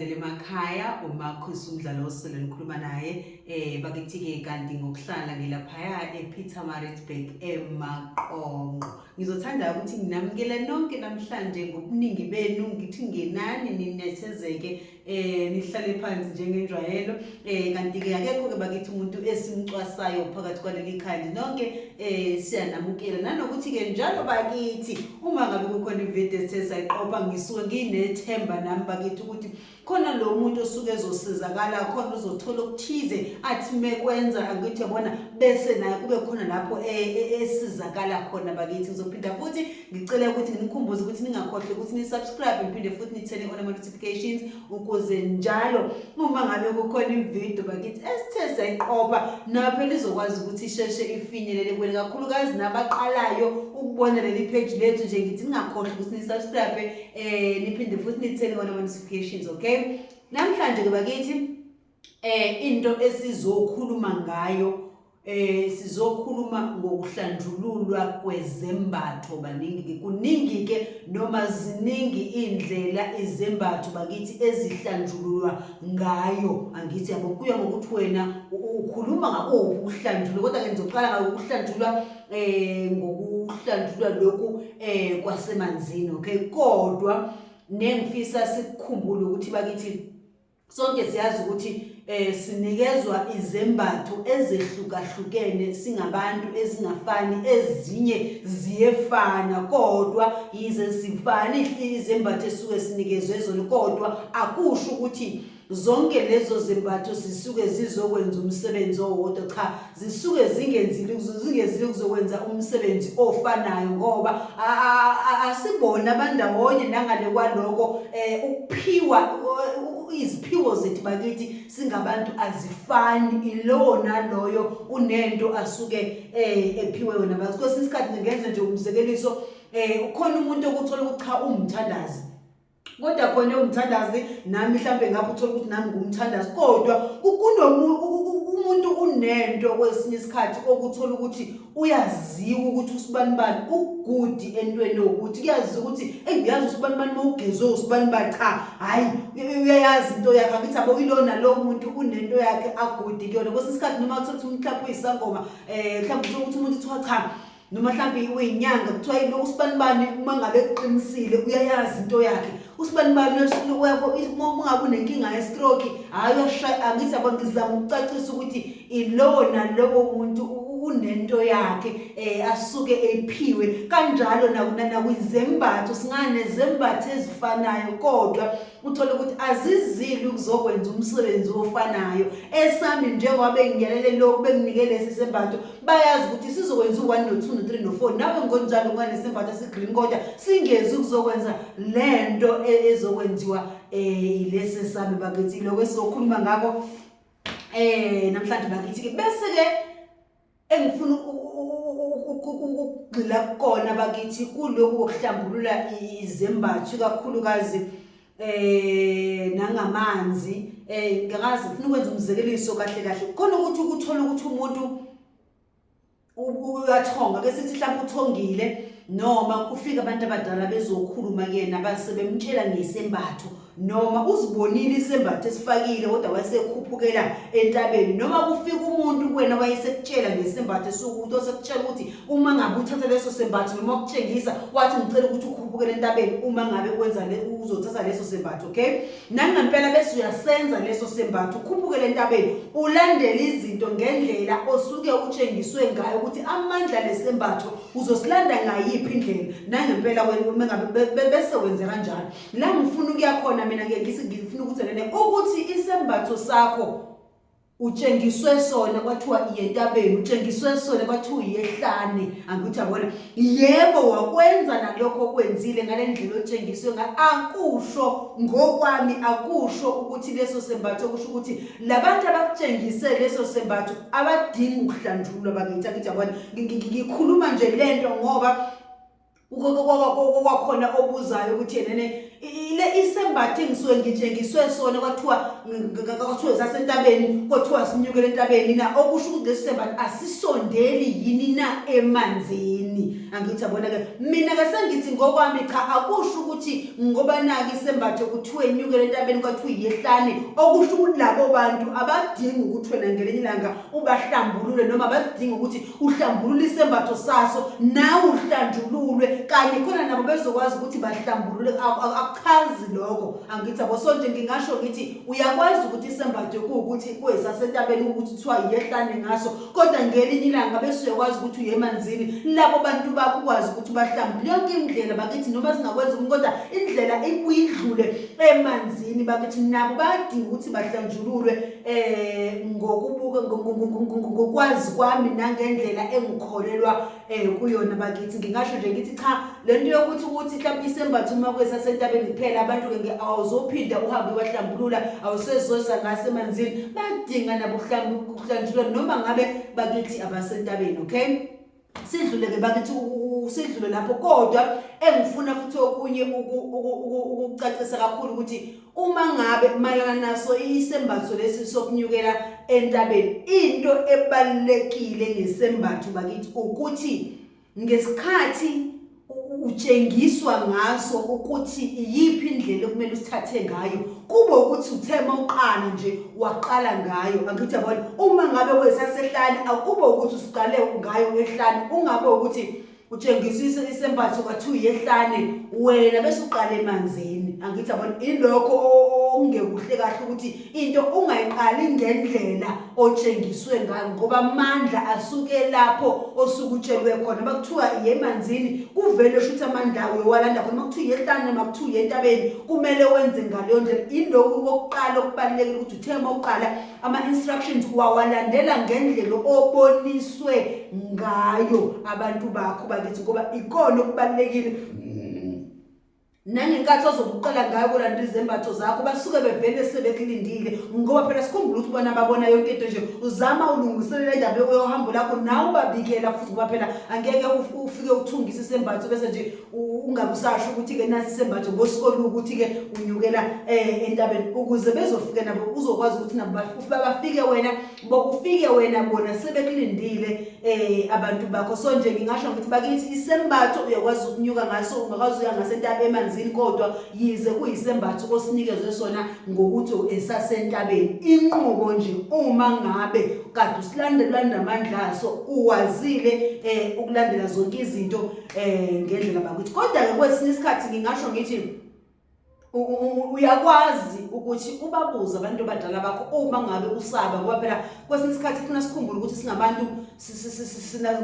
Malandela emakhaya uMarcus umdlalo osele nikhuluma naye bakithi ke kanti ngokuhlala ngilaphaya ePietermaritzburg eMaqonqo. Ngizothanda ukuthi nginamukele nonke namhlanje ngobuningi benu ngithi ngenani ninethezeke nihlale phansi njengenjwayelo kanti ke akekho ke bakithi umuntu esimcwasayo phakathi kwaleli khaya nonke siyanamukela nanokuthi ke njalo bakithi uma ngabe kukhona ivideo esithe sayiqopha ngisuke nginethemba nami bakithi ukuthi khona lo muntu osuke ezosizakala khona uzothola okuthize athi mekwenza angithi yabona bese naye kube khona lapho esizakala khona bakithi. Ngizophinda futhi ngicela ukuthi nginikhumbuze ukuthi ningakhohlwa ukuthi ni-subscribe ngiphinde futhi ni-turn on ama-notifications ukuze njalo uma ngabe kukhona ividiyo bakithi esithe sayiqopha naphela izokwazi ukuthi isheshe ifinyelele kwena, kakhulukazi nabaqalayo ukubona leli page lethu nje ngithi ningakhohlwa ukuthi ni-subscribe niphinde futhi ni-turn on ama-notifications. Okay, namhlanje ke bakithi into esizokhuluma ngayo sizokhuluma ngokuhlanjululwa kwezembatho. Baningi ke, kuningi ke noma ziningi indlela izembatho bakithi ezihlanjululwa ngayo. Angithi yabo kuya ngokuthi wena ukhuluma ngakuphi ukuhlanjulwa, kodwa ke ngizoqala ngokuhlanjulwa ngokuhlanjulwa lokhu kwasemanzini. Okay, kodwa nengifisa sikukhumbule ukuthi bakithi sonke siyazi ukuthi sinikezwa izembatho ezehlukahlukene singabantu, ezingafani, ezinye ziyefana, kodwa yize zifana izembatho esuke sinikezwe zona, kodwa akusho ukuthi zonke lezo zembatho zisuke zizokwenza umsebenzi owodwa. Cha, zisuke zingenzile zingezile kuzokwenza umsebenzi ofanayo, ngoba asibona abandawonye. Nangale kwaloko ukuphiwa iziphiwo zethu bakithi singabantu azifani, ilowo naloyo unento asuke ephiwe yona. Kwesinye isikhathi ngingenza nje umzekeliso, ukhona umuntu okuthola ukuthi cha umthandazi, kodwa khona umthandazi nami mhlambe ngapho uthola ukuthi nami ngumthandazi, kodwa umuntu unento kwesinye isikhathi okuthola ukuthi uyaziwa ukuthi usibanibani ugudi entweni yokuthi kuyaziwa ukuthi eyi uyazi usibanibani uma ugezwe usibanibani, cha hhayi uyayazi into yakhe. Angithi abo ilona lowo muntu unento yakhe agudi kuyona. Kwesinye isikhathi noma uthola ukuthi mhlawumbe uyisangoma mhlawumbe uthola ukuthi umuntu kuthiwa cha noma mhlawumbe uyinyanga, kuthiwa yilo usibanibani uma ngabe kuqinisile uyayazi into yakhe usibanibani, uma ngabe unenkinga ye-stroke hhayi uyashaya. Angithi yabo ngizama ukucacisa ukuthi ilowo nalowo muntu unento yakhe asuke ephiwe. Kanjalo nakwizembatho singanezembatho ezifanayo, kodwa uthole ukuthi azizili ukuzokwenza umsebenzi ofanayo. Esami njengoba bengiyalele lokhu benginike lesi sembatho, bayazi ukuthi sizokwenza u-1 no-2 no-3 no-4, nawe ngonjalo unganesembatho esi-green kodwa singezi ukuzokwenza le nto ezokwenziwa ilesi sami bakithi. Lokho esizokhuluma ngakho namhlanje bakithi-ke. Bese-ke engifuna ukugxila kukona bakithi kulokhu kokuhlambulula izembatho, ikakhulukazi nangamanzi. Ngakazi ngifuna ukwenza umzekeliso kahle kahle khona ukuthi ukuthola ukuthi umuntu uyathonga, ke sithi mhlawumbe uthongile noma kufika abantu abadala bezokhuluma kuyena base bemtshela ngesembatho, noma uzibonile isembatho esifakile kodwa wayesekhuphukela entabeni, noma kufika umuntu kuwena wayesekutshela ngesembatho esukuthi osekutshela ukuthi uma ngabe uthatha leso sembatho noma ukutshengisa wathi ngicela ukuthi ukhuphukele entabeni uma ngabe wenza uzothatha leso sembatho. Okay, nangempela bese uyasenza leso sembatho, ukhuphukele entabeni, ulandele izinto ngendlela osuke utshengiswe ngayo ukuthi amandla lesembatho uzosilanda ngayiphi indlela. Nangempela wena ngabe bese wenze kanjalo. La ngifuna ukuya khona mina ngeke ngifuna ukuthi nene ukuthi isembatho sakho utshengiswe sona kwathiwa iye entabeni, utshengiswe sona kwathiwa iyehlane. Angithi yabona, yebo wakwenza nalokho okwenzile ngale ndlela otshengiswe ngayo, akusho ngokwami, akusho ukuthi leso sembatho kusho ukuthi labantu abakutshengise leso sembatho abadingi ukuhlanjululwa bakithi. Angithi yabona, ngikhuluma nje lento ngoba kwakhona obuzayo ukuthi yenene Le isembatho engisuke ngitshengiswe sona kwathiwa kwathiwa sasentabeni kwathiwa sinyukele entabeni na okusho ukuthi lesi sembatho asisondeli yini na emanzini angithi yabona ke mina ke sengithi ngokwami cha akusho ukuthi ngoba naki isembatho kuthiwe nyukele entabeni kwathiwa yehlane okusho ukuthi labo bantu abadingi ukuthi wena ngelinye ilanga ubahlambulule noma abadingi ukuthi uhlambulule isembatho saso nawe uhlanjululwe kanye khona nabo bezokwazi ukuthi bahlambulule akuchazi lokho angithi yabo so nje ngingasho ngithi uyakwazi ukuthi isembatho kuwukuthi kuyisasentabeni ukuthi kuthiwa yehlane ngaso kodwa ngelinye ilanga bese uyakwazi ukuthi uye emanzini labo bantu bakho ukwazi ukuthi ubahlambule yonke indlela bakithi noma singakwenza kodwa indlela ibuye idlule emanzini bakithi nabo bayadinga ukuthi bahlanjululwe eh ngokubuka ngokwazi kwami nangendlela engikholelwa eh kuyona bakithi ngingasho nje ngithi cha lento yokuthi ukuthi mhlawumbe isembatho uma kwesasentabeni kuphela abantu ke awuzophinda uhambe ubahlambulula awusezoza ngase emanzini badinga nabo ukuhlanjulwa noma ngabe bakithi abasentabeni okay sidlule ke bakithi sidlule lapho kodwa engifuna futhi okunye ukucacisa kakhulu ukuthi uma ngabe mayelana naso isembatho lesi sokunyukela entabeni into ebalulekile ngesembatho bakithi ukuthi ngesikhathi utshengiswa ngaso ukuthi iyiphi indlela okumele usithathe ngayo kube ukuthi uthe uma uqala nje waqala ngayo angithi yabona uma ngabe kwesasehlane akube ukuthi usiqale ngayo ehlane ungabe ukuthi utshengisisa isembatho kwathiwa yehlane wena bese uqala emanzini angithi yabona ilokho okungekuhle kahle ukuthi into ungayiqali ngendlela otshengiswe ngayo ngoba amandla asuke lapho osuke utshelwe khona makuthiwa iye emanzini kuvele shuthi amandla uyowalanda khona makuthiwa iye ehlane makuthiwa iye entabeni kumele wenze ngaleyo ndlela indoku kokuqala okubalulekile ukuthi uthe uma uqala ama-instructions wawalandela ngendlela oboniswe ngayo abantu bakho bakithi ngoba ikona okubalulekile nangenkathi ozobuqala ngayo kulanda izembatho zakho basuke bevele sebekulindile ngoba phela sikhumbula ukuthi bona babona yonke into nje uzama ulungiselela indaba yohambo lakho nawe ubabikela futhi ngoba phela angeke ufike uthungise isembatho bese nje ungabe usasho ukuthi-ke nasi isembatho ngosiko lukuthi-ke unyukela um entabeni ukuze bezofika nabo uzokwazi ukuthi nabo bafike wena bokufike wena bona sebekulindile eh abantu bakho so nje ngingasho ngithi bakithi isembatho uyakwazi ukunyuka ngaso ungakwazi uya ngasentaba emanzini kodwa yize kuyisembatho osinikezwe sona ngokuthi esasentabeni inqubo nje uma ngabe kade usilandela amandla aso uwazile eh ukulandela zonke izinto eh ngendlela bakithi kodwa ke kwesinye isikhathi ngingasho ngithi uyakwazi ukuthi ubabuze abantu abadala bakho uma ngabe usaba ngoba phela kwesinye isikhathi funa sikhumbule ukuthi singabantu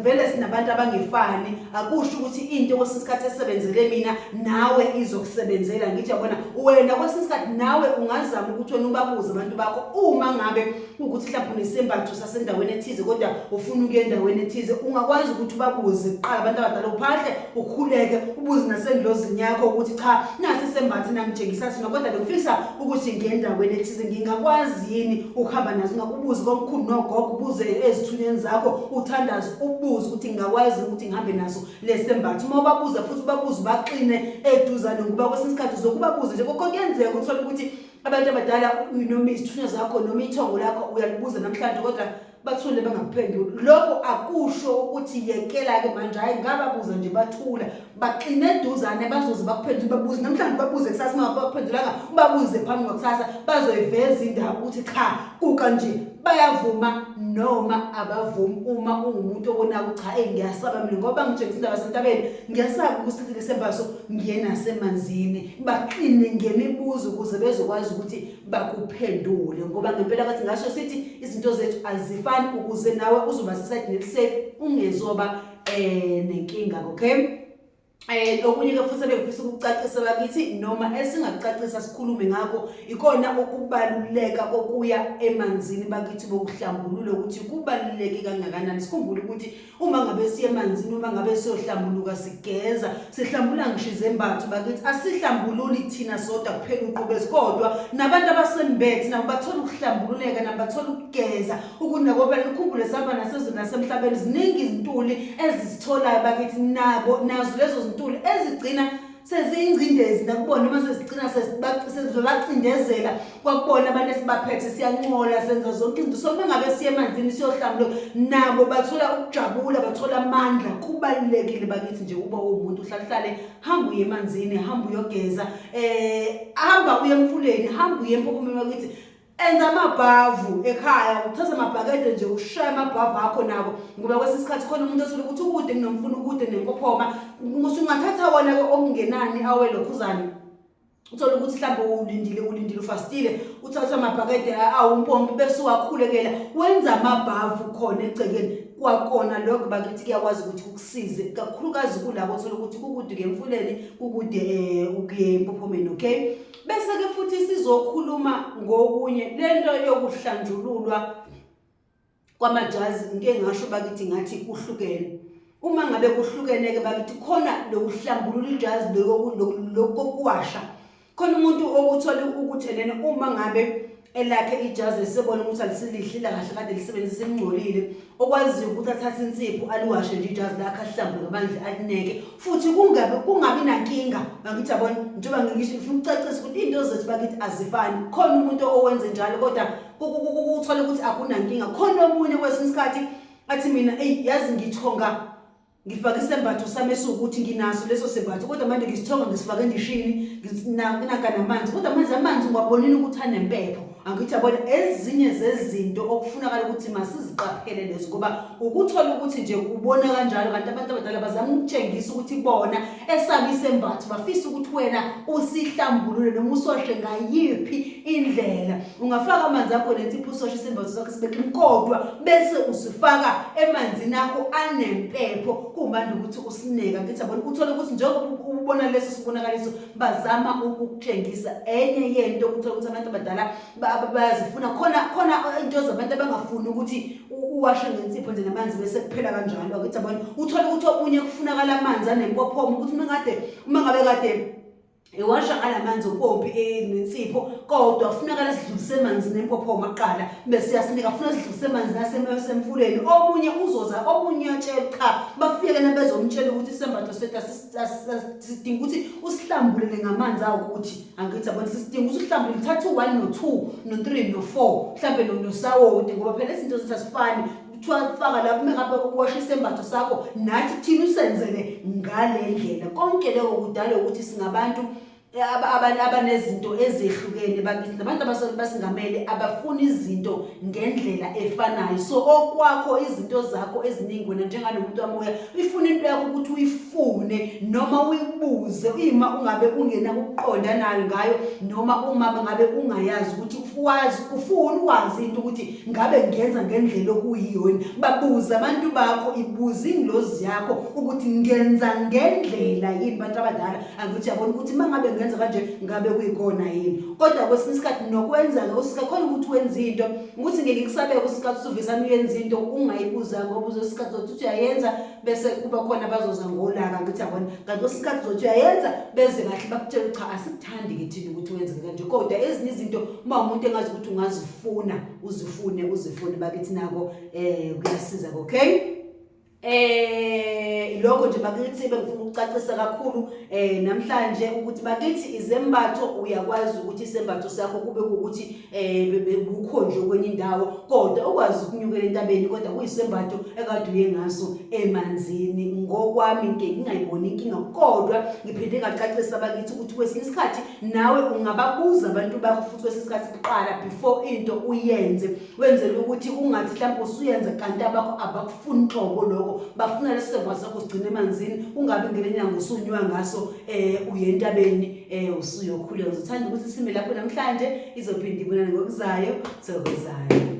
vele sinabantu abangefani akusho ukuthi into kwesinye isikhathi esebenzele mina nawe izokusebenzela ngithi yabona wena kwesinye isikhathi nawe ungazama ukuthi wena ubabuze abantu bakho uma ngabe ukuthi mhlawumbe unesembatho sasendaweni ethize kodwa ufuna ukuya endaweni ethize ungakwazi ukuthi ubabuze kuqala abantu abadala uphahle ukhuleke ubuze nasendlozini yakho ukuthi cha nasi isembatho nangitshengisa sona kodwa ngifisa ukuthi ngiye endaweni ethize ngingakwazi yini ukuhamba naso ungakubuzi komkhulu nogogo ubuze ezithunyeni zakho uthandaze ubuze ukuthi ngingakwazi ukuthi ngihambe naso lesembatho uma ubabuza futhi ubabuze ubaxine eduzane ngoba kwesinye isikhathi uzokubabuza nje kokho kuyenzeka uthole ukuthi abantu abadala noma izithunywa zakho noma ithongo lakho uyalibuza namhlanje kodwa bathule bangakuphenduli lokho akusho ukuthi yekela-ke manje hhayi ngababuza nje bathula baxine eduzane bazoze bakuphendule babuze namhlanje babuze kusasa uma bakuphendulanga ubabuze phambi kwakusasa bazoyiveza indaba ukuthi cha kuka nje bayavuma noma abavumi uma ungumuntu obonayo ukuthi cha eyi ngiyasaba mina ngoba bangitshengisa indaba sentabeni ngiyasaba ukuthi lesembaso ngiye nasemanzini baxine ngemibuzo ukuze bezokwazi ukuthi bakuphendule ngoba ngempela kathi ngasho sithi izinto zethu azifani ukuze nawe uzoba sesayidini elisafe ungezoba nenkinga okay okunye ke futhi ebengifisa ukucacisa bakithi noma esingakucacisa sikhulume ngakho ikona ukubaluleka kokuya emanzini bakithi bokuhlambulula ukuthi kubaluleke kangakanani sikhumbule ukuthi uma ngabe siye emanzini uma ngabe siyohlambuluka sigeza sihlambula ngisho izembatho bakithi asihlambululi thina sodwa kuphela uqhubezi kodwa nabantu abasembethe nabo bathola ukuhlambululeka nabo bathola ukugeza ukunakobela ukhumbule sihamba nasezweni nasemhlabeni ziningi izintuli ezisitholayo bakithi nabo nazo lezo zintuli ezigcina Seziyingcindezi nakubona uma sezigcina sezibacindezela kwakubona abantu esibaphethe, siyancola, senza zonke izinto. So uma ngabe siye emanzini siyohlambuluka, nabo bathola ukujabula, bathola amandla. Kubalulekile bakithi nje uba uwumuntu uhlale hamba uye emanzini, hamba uyogeza, hamba uye emfuleni, hamba uye empophomeni bakithi. Enza amabhavu ekhaya, uthatha amabhakede nje ushaye amabhavu akho nako, ngoba kwesinye isikhathi khona umuntu othola ukuthi ukude kunomfula, ukude nempophoma. Usungathatha wona-ke okungenani awelokhuzane, uthole ukuthi mhlawumbe ulindile, ulindile, ufastile, uthatha amabhakede awumpompi bese uwakhulekela, wenza amabhavu khona egcekeni kwakona. Lokho bakithi kuyakwazi ukuthi kukusize kakhulukazi kulabo othola ukuthi kukude ukuya emfuleni, kukude ukuya empophomeni. Okay, bese-ke futhi sizokhuluma ngokunye, lento yokuhlanjululwa kwamajazi. Ngike ngasho bakithi ngathi kuhlukene. Uma ngabe kuhlukene-ke bakithi, khona lokuhlambulula ijazi lokuwasha, khona umuntu okuthola ukuthi enene uma ngabe elakhe ijazi esebona ukuthi alisilihle kahle, kade lisebenzisa lingcolile, okwaziyo ukuthi athathe insipho aliwashe nje ijazi lakhe, ahlambuluke amandla, alineke futhi kungabi nankinga bakithi. Yabona, njengoba ngisho, ngifuna ukucacisa ukuthi iy'nto zethu bakithi azifani. Khona umuntu owenze njalo kodwa uthole ukuthi akunankinga. Khona omunye kwesinye isikhathi athi, mina eyi yazi ngithonga ngifake isembatho sami esiwukuthi nginaso leso sembatho, kodwa manje ngisithonga ngisifake endishini naka namanzi, kodwa manje amanzi ngiwabonile ukuthi anempepho. Angithi yabona, ezinye zezinto okufunakala ukuthi masiziqaphele lezo, ngoba ukuthola ukuthi nje ubona kanjalo, kanti abantu abadala bazama ukutshengisa ukuthi bona esabo isembatho bafisa ukuthi wena usihlambulule noma usoshe ngayiphi indlela. Ungafaka amanzi akho nensipho, usoshe isembatho sakho sibe clean, kodwa bese usifaka emanzini akho anempepho, kumanje ukuthi usineka. Ngithi yabona, uthole ukuthi njengoba ubona leso sibonakaliso, bazama ukukutshengisa enye yento. Ukuthola ukuthi abantu abadala bayazifuna khona into zabantu abangafuni ukuthi uwashe ngensipho nje namanzi bese kuphela kanjalo. Akuthi yabona, uthole ukuthi okunye kufunakala amanzi anempophoma, ukuthi uma ngabe kade ewasha ngalamanzi opompi nensipho, kodwa kufunakala sidlulise emanzini nempophoma kuqala bese yasinika, funa sidlulise emanzini asemfuleni. Omunye uzoza, omunye uyatshela cha, bafike nabezomtshela ukuthi isembatho sethu sidinga ukuthi usihlambulele ngamanzi awukuthi. Angithi yabona, sisidinga ukuthi uhlambulule, uthathe u-1 no-2 no-3 no-4 mhlampe nosawoti, ngoba phela izinto zethu asifani. Kuthiwa faka lapho uma ngabe uwasha isembatho sakho, nathi thina usenzele ngale ndlela. Konke lokho kudalwe ukuthi singabantu abanezinto ezehlukene bakithi, nabantu basingamele abafuni izinto ngendlela efanayo. So okwakho izinto zakho eziningi wena njenganomuntu wamoya, ifuna into yakho ukuthi uyifune noma uyibuze ima ungabe ungena ukuqonda nayo ngayo, noma uma ngabe ungayazi ukuthi wazi ufuna ukwazi into ukuthi ngabe ngenza ngendlela okuyiyona. Babuza abantu bakho, ibuza ingilozi yakho ukuthi ngenza ngendlela yini. Bantu abadala, angithi yabona ukuthi uma ngabe ngenza kanje ngabe kuyikhona yini? Kodwa kwesinye isikhathi nokwenza-ke usikakhona ukuthi wenze into ukuthi ngeke kusabeke isikhathi usuvesane uyenza into ungayibuzanga, ngoba uzosikhathi uzothi uthi uyayenza bese kuba khona abazoza ngolaka. Ngithi yabona, kanti kwesinye isikhathi uzothi uyayenza beze kahle bakutshela, cha, asikuthandi-ke thina ukuthi wenze kanje. Kodwa ezinye izinto uma umuntu engazi ukuthi ungazifuna, uzifune, uzifune bakithi, nako kuyasiza. Okay, lokho nje bakithi bengifuna ukucacisa kakhulu namhlanje ukuthi bakithi izembatho, uyakwazi ukuthi isembatho sakho kube ukuthi bekukhonjwe kwenye indawo, kodwa ukwazi ukunyukela entabeni, kodwa kuyisembatho ekade uye ngaso emanzini. Ngokwami ngike ngingayiboni inkinga, kodwa ngiphinde ngacacisa bakithi ukuthi kwesinye isikhathi nawe ungababuza abantu bakho futhi kwesinye isikhathi kuqala before into uyenze, wenzela ukuthi ungathi mhlawumbe usuyenza kanti abakho abakufuni nhlobo lokho, bafuna leso sembatho sakho sigcine emanzini, ungabi ngelenyanga usunywa ngaso uye entabeni usuyokhuleka. Ngizothanda ukuthi sime lapho namhlanje, izophinde ibonane ngokuzayo. Thokozani.